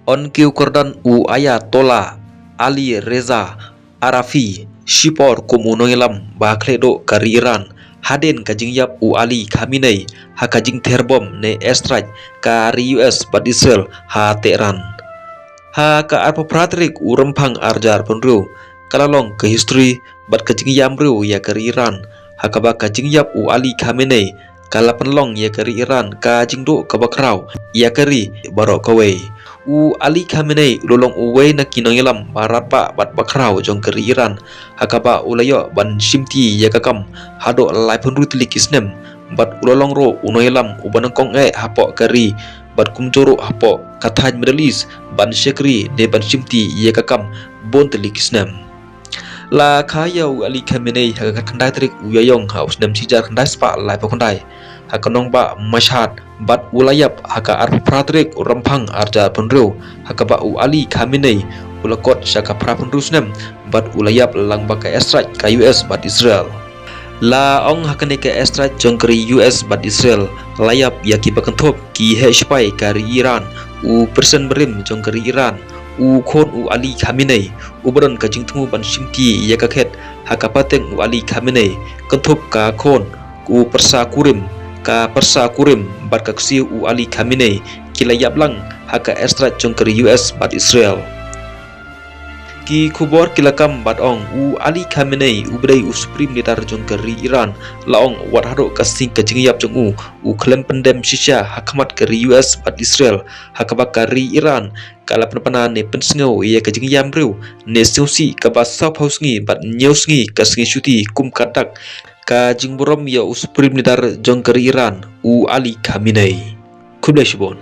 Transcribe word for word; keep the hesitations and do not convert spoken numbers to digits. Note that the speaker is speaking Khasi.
Yn kiew kyrdan u Ayatollah Ali Reza Arafi shipor kum u nongïalam ba khleh duh ka ri Iran hadien ka jingïap u Ali Khamenei ha ka jingther bom ne airstrike ka ri U S bad Israel ha Tehran. Ha ka arphew phra tarik u Rymphang arhajar arphew hynriew ka la long ka history bad ka jingïam briew ïa ka ri Iran, ha kaba ka jingïap u Ali Khamenei ka la pynlong ïa ka ri Iran ka jingduh kaba khraw ïa ka ri baroh kawei. U Ali Khamenei u la long uwei na ki nongïalam ba radbah bad ba khraw jong ka ri Iran, ha kaba u la ïoh ban shimti ïa ka kam haduh laiphew hynriew tylli ki snem, bad u la long ruh u nongïalam uba nyngkong eh hapoh ka ri bad kumjuh ruh hapoh ka thaiñ Middle East ban shakri ne ban shimti ïa ka kam bun tylli ki snem. La kha ïa u Ali Khamenei ha ka khyndai tarik u Ïaïong ha u snem shihajar khyndai spah laiphew khyndai ha ka nongbah Mashhad, bad u la ïap ha ka arphew phra tarik u Rymphang arhajar arphew hynriew, ha kaba u Ali Khamenei u la kot sha ka phra phew hynriew snem bad u la ïap lyngba ka airstrike ka U S bad Israel. La ong ha kane ka airstrike jong ka ri U S bad Israel la ïap ïa kiba kynthup ki heh shipai ka ri Iran, u president barim jong ka ri Iran, u khun u Ali Khamenei uba don ka jingthmu ban shimti ïa ka khet ha ka pateng u Ali Khamenei, kynthup ka khun u pyrsa kurim, ka pyrsa kurim bad ka ksiew u Ali Khamenei ki la ïap lang ha ka airstrike jong ka ri U S bad Israel. Ki khubor ki la kam bad ong u Ali Khamenei uba dei u supreme leader jong ka ri Iran la ong wat haduh ka sngi ka jingïap jong u u khlem pyndem shisha ha khmat ka ri U S bad Israel, ha kaba ka ri Iran ka la pynpaw ne pynsngew ïa ka jingïam briew ne sngewsih kaba sawphew sngi bad hynñiew sngi ka sngi shuti kum ka dak ka jingburom ïa u supreme leader jong ka ri Iran u Ali Khamenei. Khublei shibun.